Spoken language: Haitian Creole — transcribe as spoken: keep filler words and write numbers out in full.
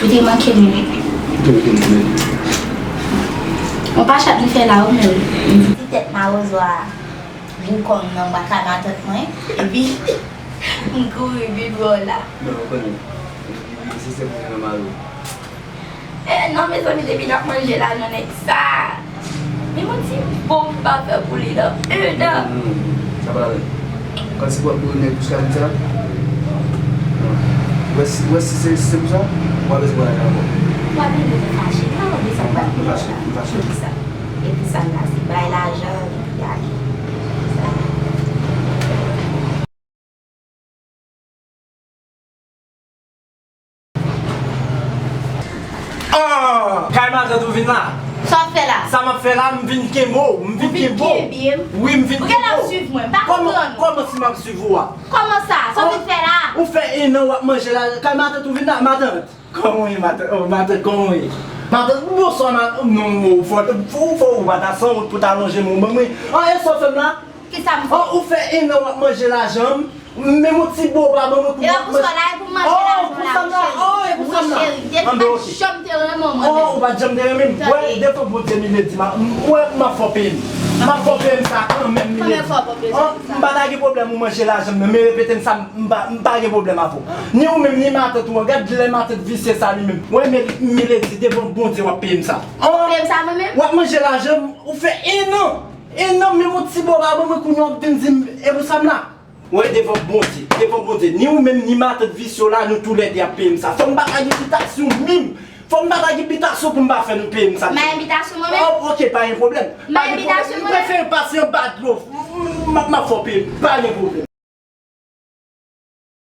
Ou te manke m wi. Ou te manke m wi. Yon pa chat m fè la wi, men m di ti tèt mawozo a boukong nan baka matant mwen. Epi m kouri vin wè w la. Non, ou konnen. Li se sèl pou fè nan mari w. Eh, non, mezanmi, depi n ap manje la, non, nèg sa. Men yon ti bon pa fè pou li, non. Eh, non. Hmm, sa pa la. Kan si w ap boule nèg jiska bout sa. Ou wè si, ou wè si se, si se pou sa, ou pa bezwen pale ankò. Ou pa bezwen fache, non, non, men sa ou pa bezwen fache. M fache, m fache. Epi sa, epi sa la, se bay lajan, epi gade. Sa. Ah, kay matant ou vin la? Sa w ap fè la? Sa m ap fè la, m vin kenbe w, m vin kenbe w. Ou vin kenbe m? Wi, m vin kenbe w. Ou genlè ap swiv mwen, m pa konprann ou. Kòman, kòman si m ap swiv ou a? Kòman sa? Sa w vin fè la? Ou fè en an w ap manje la, kay matant ou vin la, matant. Kòman w ye, matant? Oh, matant, kòman w ye? Matant, bonswa, matant. Non, ou fò, ou fò, ou pa ta san wont pou ta lonje men w ban mwen. Ah, e sa w fè m la? Kisa m fè? Oh, ou fè en an w ap manje lajan m. Menm yon ti bo w pa ban mwen pou m ap manje. E pou sa la, e pou manje lajan la, wi, cheri. Wi, cheri, depi m pa t janm te renmen w, mwen menm. Oh, ou pa t janm te renmen m? Tande. Wè, devan Bondye, Milady, m a, wè, m ap fè w peye m. M ap fè w peye m sa kanmenm, Milady. Kanmenm fò w peye m sa. Oh, m pa ta gen pwoblèm ou manje lajan m nan, men repete m sa, m pa, m pa gen pwoblèm avè w. Ni ou menm, ni matant ou an, gad lè matant visye sa li menm. Wè, men, Milady, devan Bondye, w ap peye m sa. Ou peye m sa mwen menm? W ap manje lajan m, ou fè en an. En an, menm yon ti bo w pa ban mwen, kounye a w ap vin di m, e pou sa m la. Wè, devan Bondye, devan Bondye, ni ou menm, ni matant visye w la, nou toulède ap peye m sa. Fò m pa ta gen bitasyon menm. Fò m pa ta gen bitasyon pou m pa fè nou peye m sa. M pa gen bitasyon mwen menm? Oh, ok, pa gen pwoblèm. M pa gen bitasyon mwen menm? M prefere pase anba dlo. M, m, m ap fè w peye m. Pa gen pwoblèm.